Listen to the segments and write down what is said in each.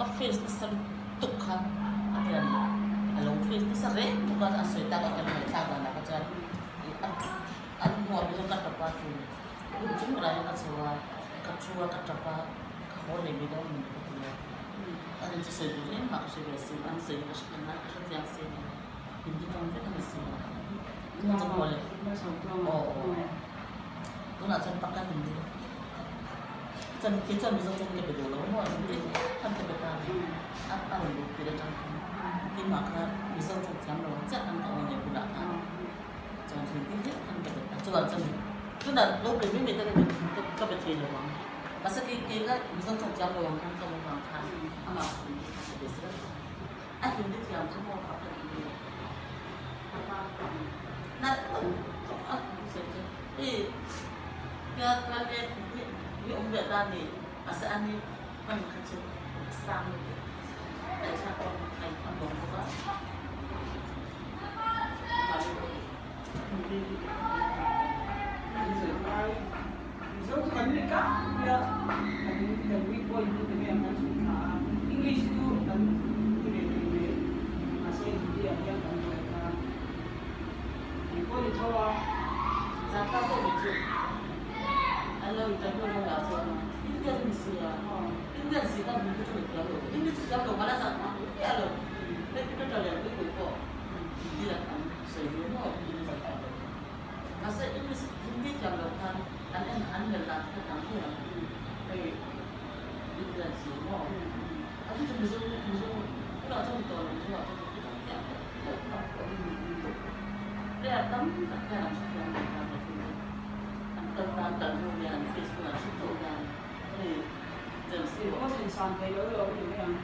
Ka face nasa lutuk kha a ti a ni. A lo face nasa reng bawk a, a sawi tak a kan ngaihthlak danah kha chuan ih a a hnuah pawh chuan ka tap a tun room chung berah hian ka chho a, ka thu a, ka tap a, ka haw leh mai dawn ni ka ti a. A rin chu sawi tur engmah ka hre ve si, an sawi ka hre ta ngai, ka hre chiang si a ni. Hindi tawng vek a ni si a. Tunah chuan haw leh aw aw tunah chuan pakhat hindi. Chuan kei chuan Mizo tawng ka be duh lo maw hindi khan ka be ta a ni. A a rawn luh tir atang khan keimah kha Mizo tawng thiam lo ang chiah khan ka awm a nia bulah khan chuan hindi hliah khan ka be ta. Chuvang chuan tunah lo be mai mai ta ka ka be thei lo ang. Mahse kei kei kha Mizo tawng thiam lo ang khan ka awm avang khan amah kha hindi kha ka be zel a. A hindi thiam chu maw ka ka ti na a sawi chu hei kia kal e mi awm ve ta ni mahse ani hman kha chu a sang lutuk ngaihthlak pawh a nuam bawk a. Mizo chu kan ni tlak nia kan kan weak point hi tinge an kan chhun thla a English chu kan ti ve thei mai mahse Hindi ah hian kan buai ta eng pawh ni tho a. Zan ta pawh ni chu an lo interview ho lah chuan Indian ni si a Indian si khan Hindi chu ni thiam lo English chu thiam lo mahla zan hma miah lo hei Peter leh Pui pawh Hindi an sawi ve maw English an thiam lo. Mahse English Hindi thiam loh khan an en an melh dan kha dang hle ang hei Indian si maw a chu chu Mizo Mizo tunah chuan tawh lo Mizo ah chuan Hindi dang chiah pawh pawh tam pawh player tam tak hian an hrethiam lo khan he thil hi an kal tan kal hnu hian an face hunah hre tawh hian hei James Eng pawh sin san thei lo lo ni mai ang.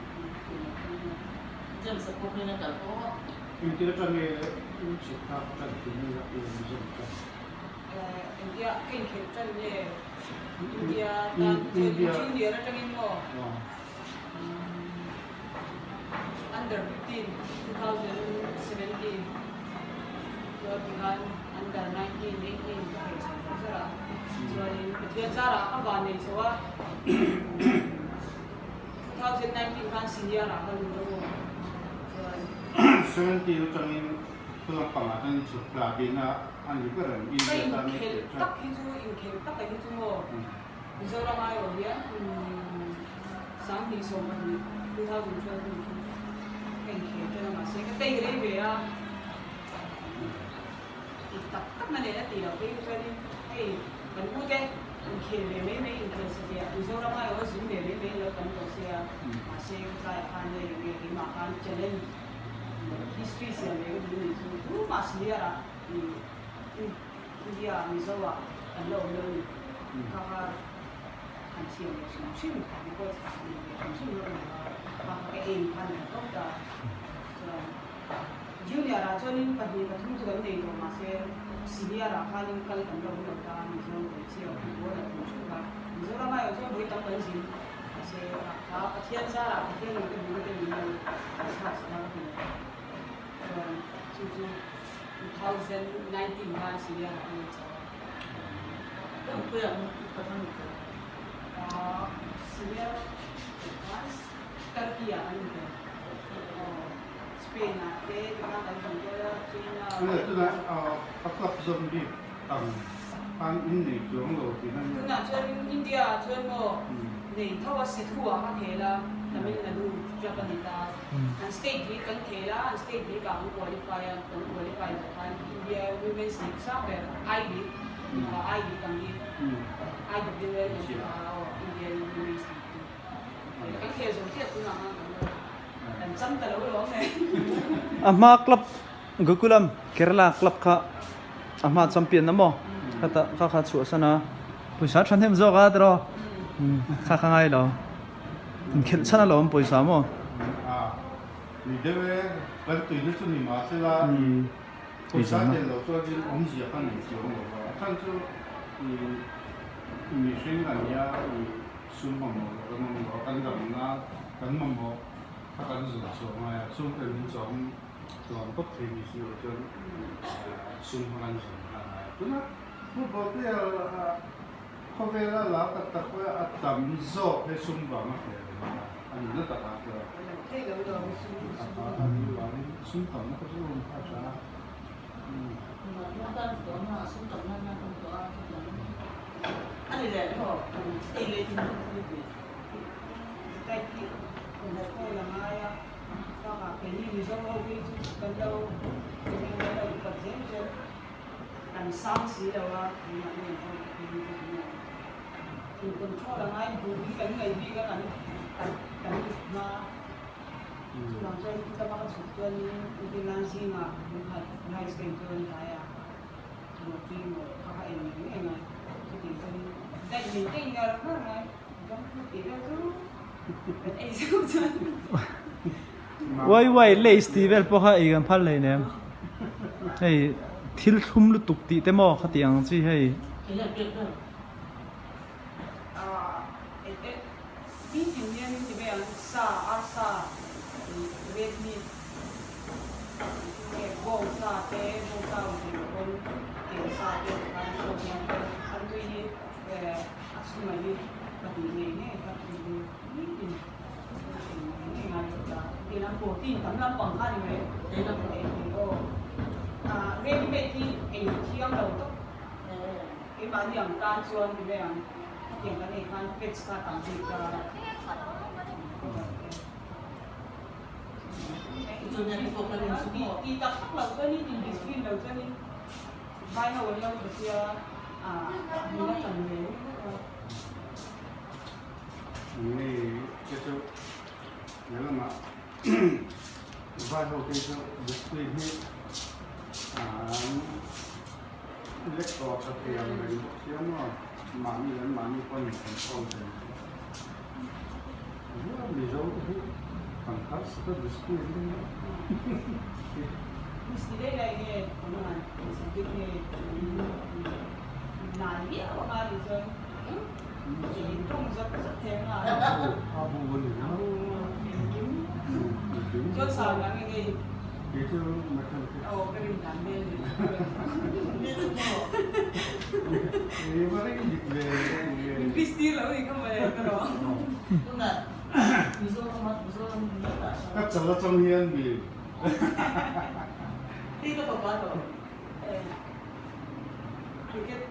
James a pawh hian a kal pawh. Engtia tan nge in chhuk kha tan tum ila i rawn zawm tan? India ka inkhelh tan nge India tan chuan junior atangin maw under 15 2017 chuan tikhan under 19 18 ka khel chho zar zar a chuanin Pathian zarah ka van nei chho a 2019 khan senior ah ka lut a maw chuan. 17 atangin thulam pangah chuan in chhuk tla tihna a ni ber ang Ka India tan i inkhelh khelh tak hi chu inkhelh tak hi chu maw Mizoram aiawh hian 2012 2012 hun chu ka inkhel ṭan a mahse ka tei rei ve a tih tak tak na nen a tih loh phei hi chuanin hei kan u te Inkhel ve mai mai inkhel satliah Mizoram aiawh a zin ve mai mai lo tam tawh sia mahse ka tlaiah khan hei nge keimah khan challenge history siam ve ka duh ni chu tumah senior ah India ah Mizo ah kan la awm lo ni kha kha han siam ve hrim hrim record nei ve hrim hrim lo ni a kha kha ka aim khan ka tawp ta chuan Junior ah chuanin pahnih pathum chu kan nei tawh mahse senior ah khanin kal kan lo awm lo ta Mizo hmeichhia football a thawm theuh a, Mizoram aiawh chuan vawi tam kan zin mahse kha Pathian zarah Pathian in ka duhna te min lo thlak sak a ka ti chuan chu chu 2019 khan senior ah kan inchho a. Senior khan Turkey ah kan inkhel. Spain ah te tikhan kan zin kual a, China. Tunah tunah a club zawm bik ang khan in nei chuang lo tih na nia. Tunah chuan India ah chuan maw nei tho a Sithu ah ka khel a, Tamil Nadu club a ni ta. An state league kan khel a, an state league ah kan qualify a, kan qualify loh khan India Women's League sang ber I League, I League ang hi IWL an ti a aw Indian Women's League chu. Kan khel zawm chiah tunah khan kan lo. Kan cham ta lo lawm e. A hma club Gokulam Kerala club kha a hma champion na maw kha kha kha chhuah san a pawisa thahnem zawk a tiraw kha kha ngai lo inkhelh chhan alawm pawisa maw. A ni deuh e kan tuina chu ni mahsela pawisa tel lo chuan in awmzia kha nei chuang lo va a chhan chu i mihring a nia i Sum mamawh loh kan mamawh a, kan damna kan mamawh kha kan zawn chhuah ngai a, sum kan min chawm tluan tawp thei ni si loh chuan sum kha kan zawn nghal ngai a. Tuna football player khawvela lar tak tak pawh a tam zawk hi sum vang a hmel a ni a, a nihna takah chuan. A ni vangin sum tamna kha chu awm kha a tha a. Kan sang si lo a, tunah hian ho ka ti chu kan ngai. In control a ngai duh hi kan ngaih bik a kan kan kan hma. Chuvang chuan i lama ka chhuk chuanin Utilal zingah lungkhat rice ka in chuan tlai a roti maw kha kha en ngei ngei ngai. Chutiang chuan diet maintain ngar ngar ngai junk food tih vel chu kan ei zeuh chuan. Uai uai lace tih vel pawh kha ei kan phal hleinem. Hei thil thlum lutuk tih te maw khati ang chi hei. Keimahni ang tan chuan ti mai ang, hetiang kan ei khan fats kha a tam bik a. Ti tak tak lo chuanin indiscipline lo chuanin vai ho an lo tha sia a min a chan ve ringawt a. Ni te chu he lamah vai ho te chu discipline hi an Lek tawh tha thei ang reng bawk sia maw? Mahni an mahni pawn in control thei ang. Nia Mizo te hi kan harsa ta display hi nia. Miss ti daih lai nge awm ang an subject nge nai viau anga tih chuan in tawng zat zat thei anga. A bu a ni a. Engkim. Chuan sa ang nge Kei chu mathematics. Aw ka rin dan vel ni. Ei va reng dik ve nge. Min pistir lo ni kha mawle ka rawh. Ka chal atang hian mi. Cricket.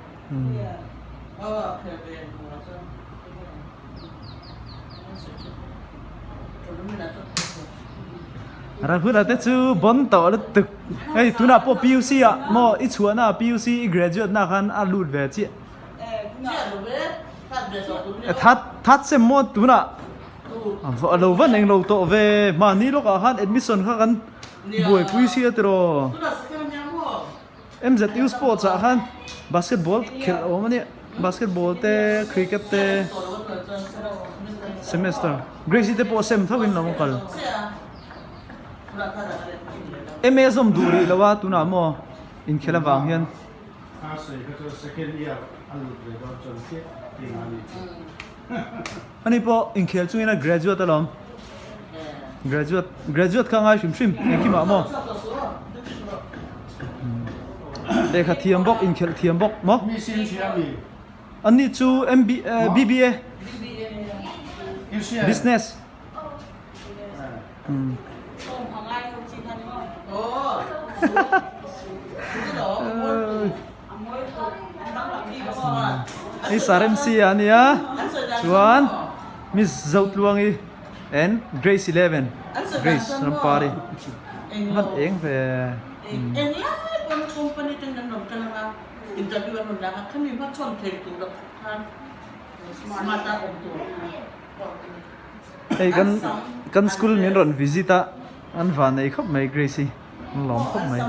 Rahula te chu bon tawh lutuk hei tunah pawh PUC ah maw i chhuahna ah PUC i graduate na khan a lut ve chiah that that sem maw tunah a lo va eng lo tawh ve mahni lawkah khan admission kha kan buaipui sia tiraw. MZU Sports ah khan basketball khelh a awm a nia basketball te cricket te semester Grace te pawh sem tho in lo kal MA zawm duh rih lo a tunah maw inkhel avang hian ani pawh inkhel chungin a graduate alawm Graduate graduate kha ngai hrim hrim engkimah maw lehkha thiam bawk inkhelh thiam bawk maw anni chu MB BBA business Hei Saremsi a nia chuan Miss Zotluangi and Grace 11 Grace Rampari hman eng ve Hei kan kan school min rawn visit a an van nei khawp mai Grace hi an lawm khawp mai.